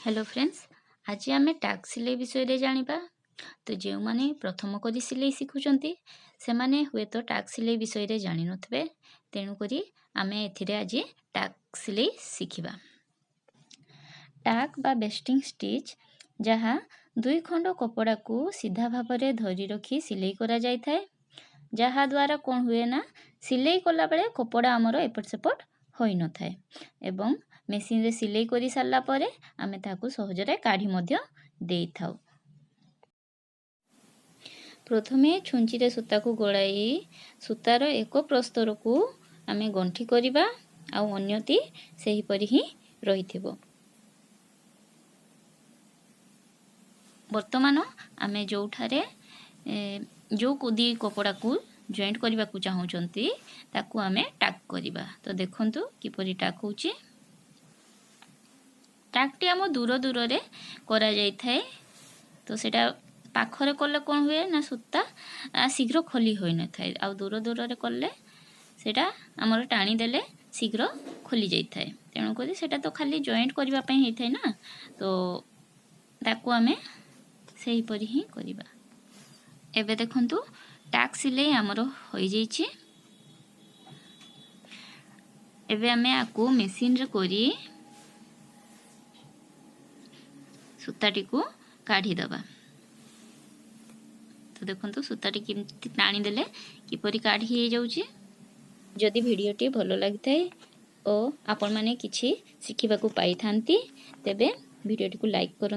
Hello friends, ଆଜି ଆମେ ଟାକ୍ ସିଲେଇ ବିଷୟରେ ଜାଣିବା। ତ ଯେଉଁମାନେ ପ୍ରଥମ କରି ସିଲେଇ ଶିଖୁଛନ୍ତି, ସେମାନେ ହୁଏତ ଟାକ୍ ସିଲେଇ ବିଷୟରେ ଜାଣିନଥିବେ। ତେଣୁକରି ଆମେ ଏଥିରେ ଆଜି ଟାକ୍ ସିଲେଇ ଶିଖିବା। ଟାକ୍ ବା ବେଷ୍ଟିଂ ଷ୍ଟିଚ୍, ଯାହା ଦୁଇ ଖଣ୍ଡ କପଡ଼ାକୁ ସିଧା ଭାବରେ ଧରି ରଖି ସିଲେଇ କରାଯାଇଥାଏ, ଯାହାଦ୍ୱାରା କ'ଣ ହୁଏ ନା ସିଲେଇ କଲାବେଳେ କପଡ଼ା ଆମର ଏପଟ ସେପଟ ହୋଇନଥାଏ ଏବଂ ମେସିନ୍ରେ ସିଲେଇ କରି ସାରିଲା ପରେ ଆମେ ତାହାକୁ ସହଜରେ କାଢ଼ି ମଧ୍ୟ ଦେଇଥାଉ। ପ୍ରଥମେ ଛୁଞ୍ଚିରେ ସୂତାକୁ ଗୋଳାଇ ସୂତାର ଏକ ପ୍ରସ୍ତରକୁ ଆମେ ଗଣ୍ଠି କରିବା, ଆଉ ଅନ୍ୟଟି ସେହିପରି ହିଁ ରହିଥିବ। ବର୍ତ୍ତମାନ ଆମେ ଯେଉଁଠାରେ ଯେଉଁ ଦୁଇ କପଡ଼ାକୁ ଜଏଣ୍ଟ କରିବାକୁ ଚାହୁଁଛନ୍ତି, ତାକୁ ଆମେ ଟାକ୍ କରିବା। ତ ଦେଖନ୍ତୁ କିପରି ଟାକ୍ ହେଉଛି। ଟାକ୍ଟି ଆମ ଦୂର ଦୂରରେ କରାଯାଇଥାଏ। ତ ସେଇଟା ପାଖରେ କଲେ କ'ଣ ହୁଏ ନା ସୂତା ଶୀଘ୍ର ଖୋଲି ହୋଇନଥାଏ, ଆଉ ଦୂର ଦୂରରେ କଲେ ସେଇଟା ଆମର ଟାଣିଦେଲେ ଶୀଘ୍ର ଖୋଲି ଯାଇଥାଏ। ତେଣୁକରି ସେଇଟା ତ ଖାଲି ଜଏଣ୍ଟ କରିବା ପାଇଁ ହେଇଥାଏ ନା, ତ ତାକୁ ଆମେ ସେହିପରି ହିଁ କରିବା। ଏବେ ଦେଖନ୍ତୁ, ଟାକ୍ ସିଲେଇ ଆମର ହୋଇଯାଇଛି। ଏବେ ଆମେ ଆକୁ ମେସିନ୍ରେ କରି ସୂତାଟିକୁ କାଢ଼ିଦେବା। ତ ଦେଖନ୍ତୁ, ସୂତାଟି କେମିତି ଟାଣିଦେଲେ କିପରି କାଢ଼ି ହେଇଯାଉଛି। ଯଦି ଭିଡ଼ିଓଟି ଭଲ ଲାଗିଥାଏ ଓ ଆପଣମାନେ କିଛି ଶିଖିବାକୁ ପାଇଥାନ୍ତି, ତେବେ ଭିଡ଼ିଓଟିକୁ ଲାଇକ୍ କରନ୍ତୁ।